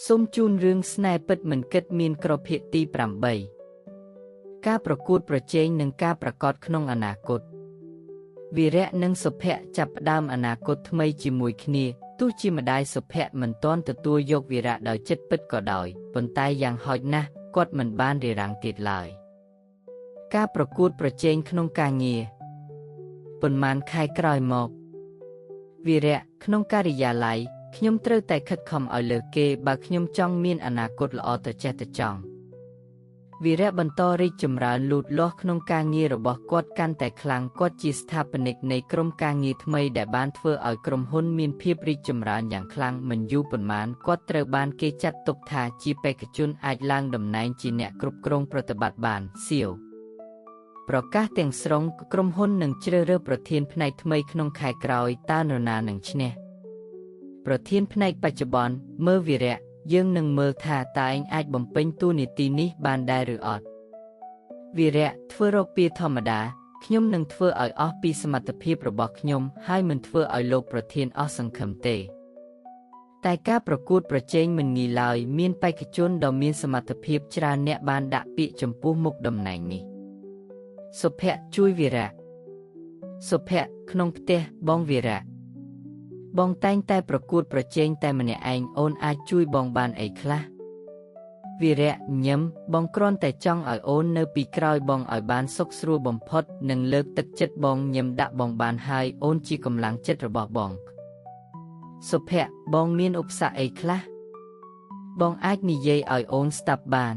សូមជូនរឿងស្នេហ៍ពិតមិនគិតមានក្រភាគទី8ការប្រកួតប្រជែងនិងការប្រកបក្នុងអនាគតវីរៈនិងសុភ័ក្រចាប់ផ្ដើមអនាគតថ្មីជាមួយគ្នាទោះជាម្ដាយសុភ័ក្រមិនទាន់ទទួលយកវីរៈដោយចិត្តពិតក៏ដោយប៉ុន្តែយ៉ាងហោចណាស់គាត់មិនបានរារាំងទៀតឡើយការប្រកួតប្រជែងក្នុងការងារប៉ុន្មានខែក្រោយមកវីរៈក្នុងការិយាល័យខ្ញុំត្រូវតែខិតខំឲ្យលើគេបើខ្ញុំចង់មានអនាគតល្អទៅចេះតែចង់វីរៈបន្តរីកចម្រើនលូតលាស់ក្នុងការងាររបស់គាត់កាន់តែខ្លាំងគាត់ជាស្ថាបនិកនៃក្រុមការងារថ្មីដែលបានធ្វើឲ្យក្រុមហ៊ុនមានភាពរីកចម្រើនយ៉ាងខ្លាំងមិនយូរប៉ុន្មានគាត់ត្រូវបានគេចាត់ទុកថាជាបេក្ខជនអាចឡើងតំណែងជាអ្នកគ្រប់គ្រងប្រតិបត្តិបានសៀវប្រកាសទាំងស្រុងក្រុមហ៊ុននឹងជ្រើសរើសប្រធានផ្នែកថ្មីក្នុងខែក្រោយតើនរណានឹងឈ្នះប្រធានផ្នែកបច្ចុប្បន្នមើលវីរៈយើងនឹងមើលថាតើឯងអាចបំពេញតួនាទីនេះបានដែរឬអត់វីរៈធ្វើរកពីធម្មតាខ្ញុំនឹងធ្វើឲ្យអស់ពីសមត្ថភាពរបស់ខ្ញុំហើយមិនធ្វើឲ្យលោកប្រធានអស់សង្ឃឹមទេតែការប្រកួតប្រជែងមិនងាយឡើយមានបេក្ខជនដ៏មានសមត្ថភាពច្រើនអ្នកបានដាក់ពាក្យចំពោះមុខតំណែងនេះសុភ័ក្រជួយវីរៈសុភ័ក្រក្នុងផ្ទះបងវីរៈបងតែងតែប្រកួតប្រជែងតែម្នាក់ឯងអូនអាចជួយបងបានអីខ្លះវីរៈញឹមបងគ្រាន់តែចង់ឲ្យអូននៅពីក្រោយបងឲ្យបានសុខស្រួលបំផុតនិងលើកទឹកចិត្តបងញឹមដាក់បងបានហើយអូនជាកម្លាំងចិត្តរបស់បងសុភ័ក្របងមានឧបសគ្គអីខ្លះបងអាចនិយាយឲ្យអូនស្ដាប់បាន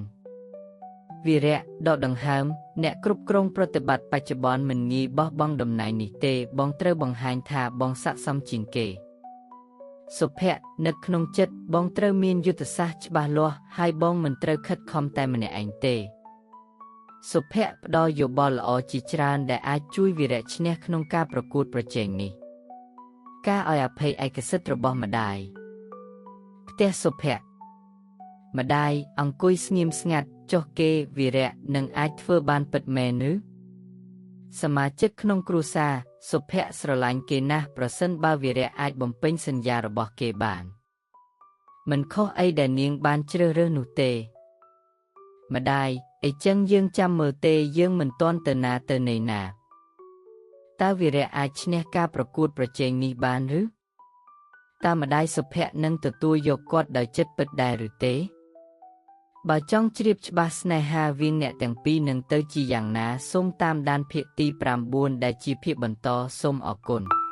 វីរៈដកដង្ហើមអ្នកគ្រប់គ្រងប្រតិបត្តិបច្ចុប្បន្នមិនងាយបោះបង់តំណែងនេះទេបងត្រូវបង្ហាញថាបងស័ក្តិសមជាងគេសុភ័ក្រនឹកក្នុងចិត្តបងត្រូវមានយុទ្ធសាស្ត្រច្បាស់លាស់ហើយបងមិនត្រូវខិតខំតែម្នាក់ឯងទេសុភ័ក្រផ្ដល់យោបល់ល្អជាច្រើនដែលអាចជួយវីរៈឈ្នះក្នុងការប្រកួតប្រជែងនេះការឲ្យអភ័យឯកសិទ្ធិរបស់ម្ដាយផ្ទះសុភ័ក្រម្ដាយអង្គុយស្ងៀមស្ងាត់ចុះគេវីរៈនឹងអាចធ្វើបានពិតមែនឬសមាជិកក្នុងគ្រួសារសុភ័ក្រស្រឡាញ់គេណាស់ប្រសិនបើវីរៈអាចបំពេញសន្យារបស់គេបានមិនខុសអីដែលនាងបានជ្រើសរើសនោះទេម្ដាយអីចឹងយើងចាំមើលទេយើងមិនទាន់ទៅណាទៅណីណាតើវីរៈអាចឈ្នះការប្រកួតប្រជែងនេះបានឬតើម្ដាយសុភ័ក្រនឹងទទួលយកគាត់ដោយចិត្តពិតដែរឬទេបើចង់ជ្រាបច្បាស់ស្នេហាវាងអ្នកទាំងពីរនឹងទៅជាយ៉ាងណាសូមតាមដានភាគទី9ដែលជាភាគបន្តសូមអរគុណ។